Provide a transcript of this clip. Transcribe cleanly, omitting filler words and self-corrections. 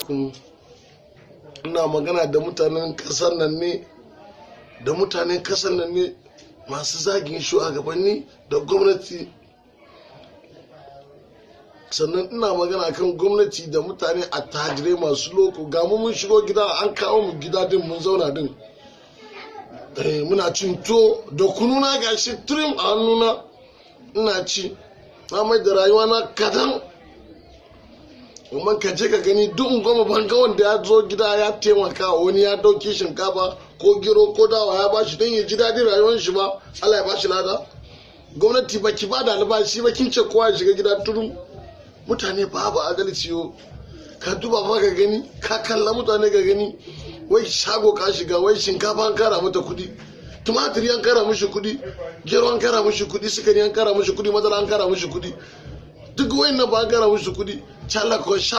Alaikum. Ina magana da mutanen kasar nan ne, da mutanen kasar nan ne masu zagin shugabanni da gwamnati. Sannan ina magana kan gwamnati da mutane attajirai masu loko. Ga mu mun shigo gida, an kawo mu gida din, mun zauna din. Muna cin tuwo da kununa, gashi trim a hannuna ina ci. Na mai da rayuwa na kadan, amma ka je ka gani duk goma ban ga wanda ya zo gida ya taimaka wani, ya dauki shinkafa ko gero ko dawa ya bashi don ya ji daɗin rayuwar shi ba. Allah ya bashi lada. Gwamnati ba ki ba da albashi ba, kin ce kowa ya shiga gida turum. Mutane babu adalci yo. Ka duba fa ka gani, ka kalla mutane ka gani. Wai shago ka shiga, wai shinkafa an kara mata kuɗi, tumatiri an kara mishi kuɗi, gero an kara mishi kuɗi, sukari an kara mishi kuɗi, madara an kara mishi kuɗi. Duk wayannan ba an kara mishi kuɗi. Chala ko sha.